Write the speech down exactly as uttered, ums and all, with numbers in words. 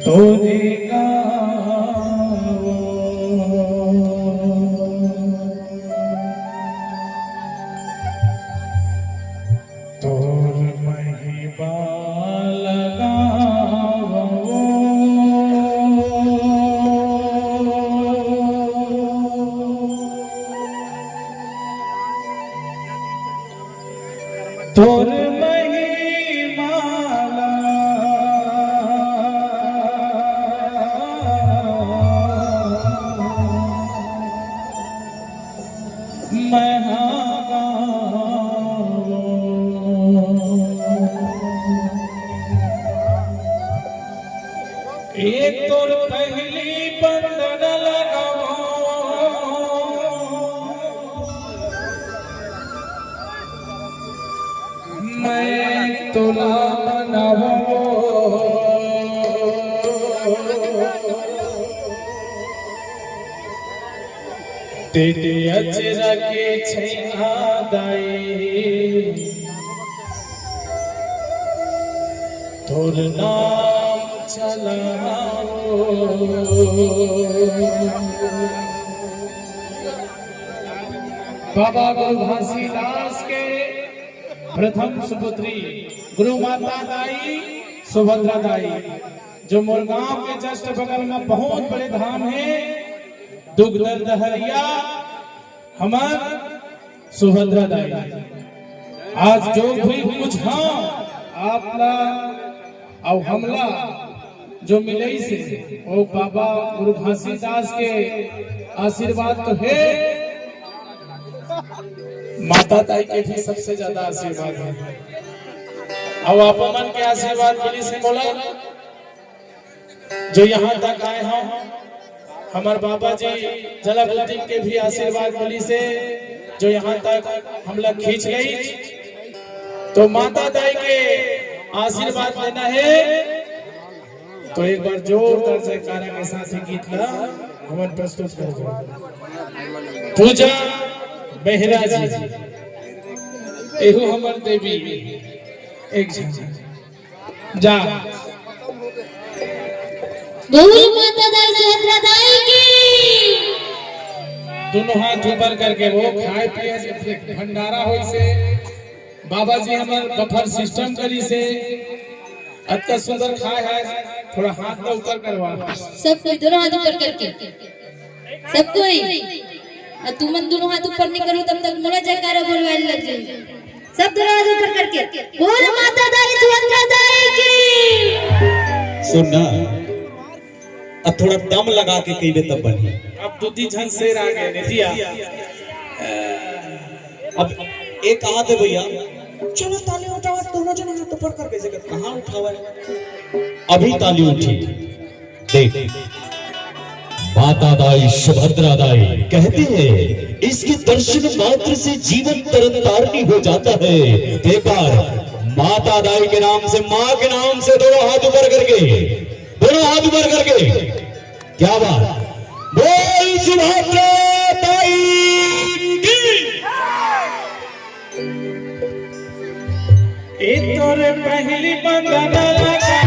तोरे गावो, तोर महिमा लगावो। तोर महिमा ला मैं हा गावों। ये तोर पहली बंदन लगावों। मैं तोला मनावों। तेरे अचरा के छैया दाई, तोर नाम चलावों। बाबा गुरु घासीदास के प्रथम सुपुत्री गुरु माता दाई, सुभद्रा दाई, जो मोर गांव के just बगल में बहुत बड़े धाम हे, दुख दर्द हरिया हमर सुभद्रा दाई। आज जो भी कुछ हाँ आपला अउ हमला जो मिलइस हे, वो बाबा गुरु घासीदास के आशीर्वाद तो हे, माता दाई के भी सबसे ज्यादा आशीर्वाद हे। अउ आप मन के आशीर्वाद मिलिस हे मोला, जो यहाँ तक आए हंव। हमर बाबा जी जलालुद्दीन के भी आशीर्वाद मिलिस हे, जो यहाँ तक हमला खींच लइस। तो माता दाई के आशीर्वाद लेना हे, तो एक बार जोरदार जयकारा के साथ ये गीत ला हमन प्रस्तुत करबो। पूजा मेहरा जी, एहू हमर देवी, एक झन जा। बोल माता दाई, सुभद्रा दाई की। दोनों हाथ ऊपर करके वो खाए पिए के भंडारा होइस हे। बाबा जी हमर बफर सिस्टम करिस हे। अतका सुंदर खाए हे, थोड़ा हाथ ला ऊपर करवा। सब कोई दोनों हाथ ऊपर करके, सब कोई। अउ तुमन दोनों हाथ ऊपर नहीं करो, तब तक मोला जयकारा बोलवाए लग जाए। सब दोनों हाथ ऊपर करके बोल माता दाई, सुभद्रा दाई की। सुन ना, अब थोड़ा दम लगा के कहिबे तब बनही। अब दू तीन झन शेर आ गए ने जिया। अब एक कहा थे भैया, चलो ताली उठाओ, दोनों जन हाथ ऊपर करके। जगत कहाँ उठावा है? अभी ताली उठी। देख, माता दाई, सुभद्रा दाई कहती है, इसके दर्शन मात्र से जीवन तरन तारणी हो जाता है। तो एक बार माता दाई के नाम से, माँ के नाम से दोनों हाथ ऊपर करके, दोनों हाथ ऊपर करके, क्या बात, बोल सुभद्रा दाई की। ए तोर पहली बंदन लगा।